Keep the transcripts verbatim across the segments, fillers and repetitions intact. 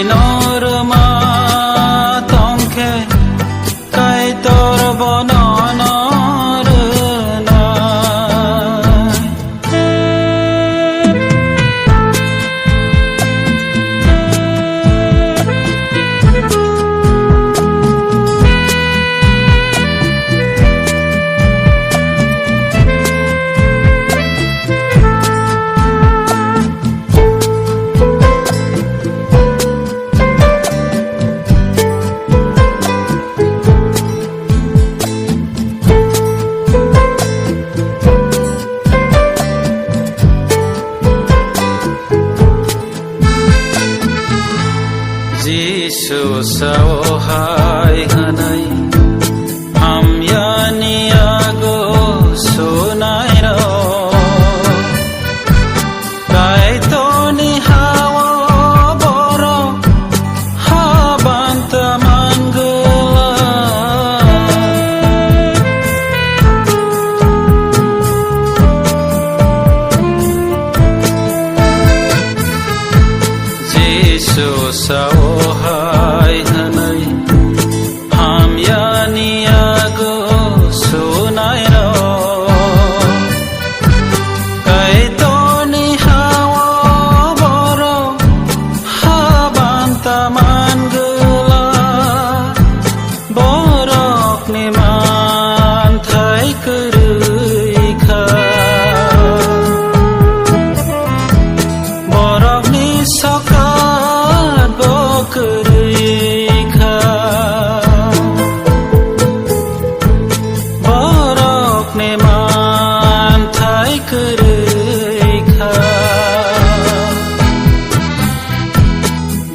Norma tongkhe Kaitor bono norna. Jisu sao hai hwnwi hamyani yago sunairok. Kaitorni hao borok habanta mangwlak. Jisu sao hai hwnwi hamyani yago sunairok. Kaitorni hao borok habanta mangwlak. Borokni manthai kwrwi kha. Borokni sokat bo kwrwi kha. Borokni manthai kwrwi kha.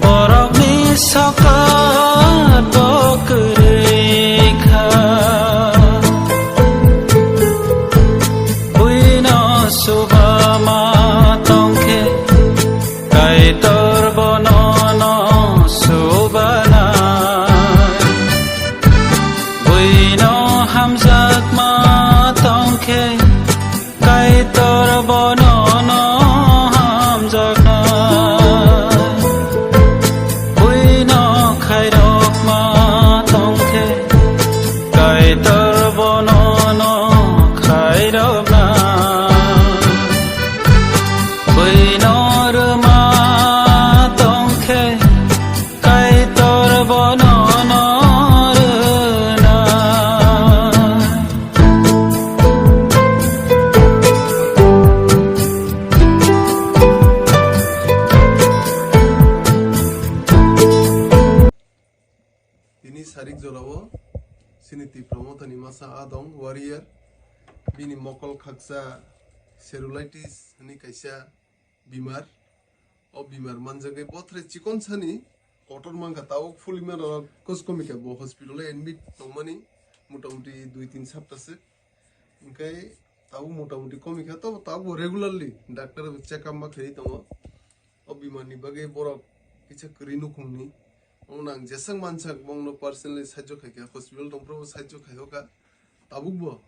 Borokni sokat bo kwrwi kha. Buino subama tongkhe, Kaitor bono no subana. Buino hamjakma tongkhe, Kaitor bono no hamjakna. Buino khairokma tongkhe, Kaitor bono no khairokna. Buino rwma tongkhe, Kaitor bono no rwna. Tini sarik jorao chini Tipra Mothani masa adong Warrior. Bini mokol khaksa cellulitis hwnwi kaisa bimar. O bimar manjagwi bothre chikon sani kotor mankha, tabuk phulima rok koskomika bo hospital o admit tongmani motamuti dui tin sapta se. Hwnkhe tabuk motamuti komikha, tobo tabuk bo regularly doctor check up ma khlai tongo. O bimar ni bagwi borok kisa kwrwi nukhungni. Omo nang jeswk mansak bongno personally sahajyo khaikha, hospital tongphuru sahajyo khaikha. Tabukbo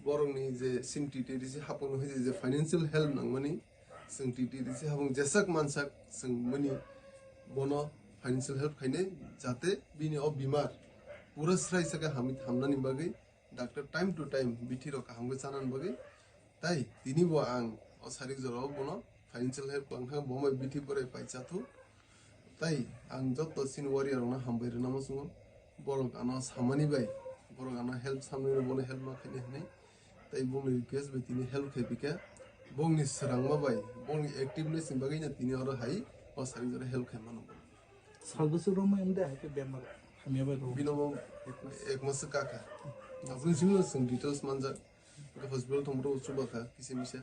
borokni je chini T T D C hapung no hoide je financial help nangmani, chwng T T D C hapung jeswk mansak chwng mani bono financial help khainai, jate bini o bimar pura srai sakha hamwi hamnani bagwi doctor time to time bithi rok kaham khe chanani bagwi. Tai tini bo ang o sarik jorao bono financial help langkha, bo mai bithi borai paisa thu. Tai ang joto chini warrior rokno hambai rwna muchungo. Borok ano samani bai, borok ano help samani bai, bono help ma khainai hwnwi. Tai bongni request bai tini help khai pika. Bongni swrangma bai, bongni activeness ni bagwi no tini oro hai o sarik jora help khai mano. Salbwswk romwi wngde hai khe bemar hamya bai rw. Bino bo ek mas kaka. Aboni simi no chwng details manjak. Hospital thangphuru chubakha kisa misa.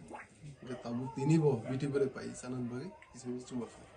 Hwnkhe tabuk tini bo bithi borai pai chanani bagwi kisa misa chubakha.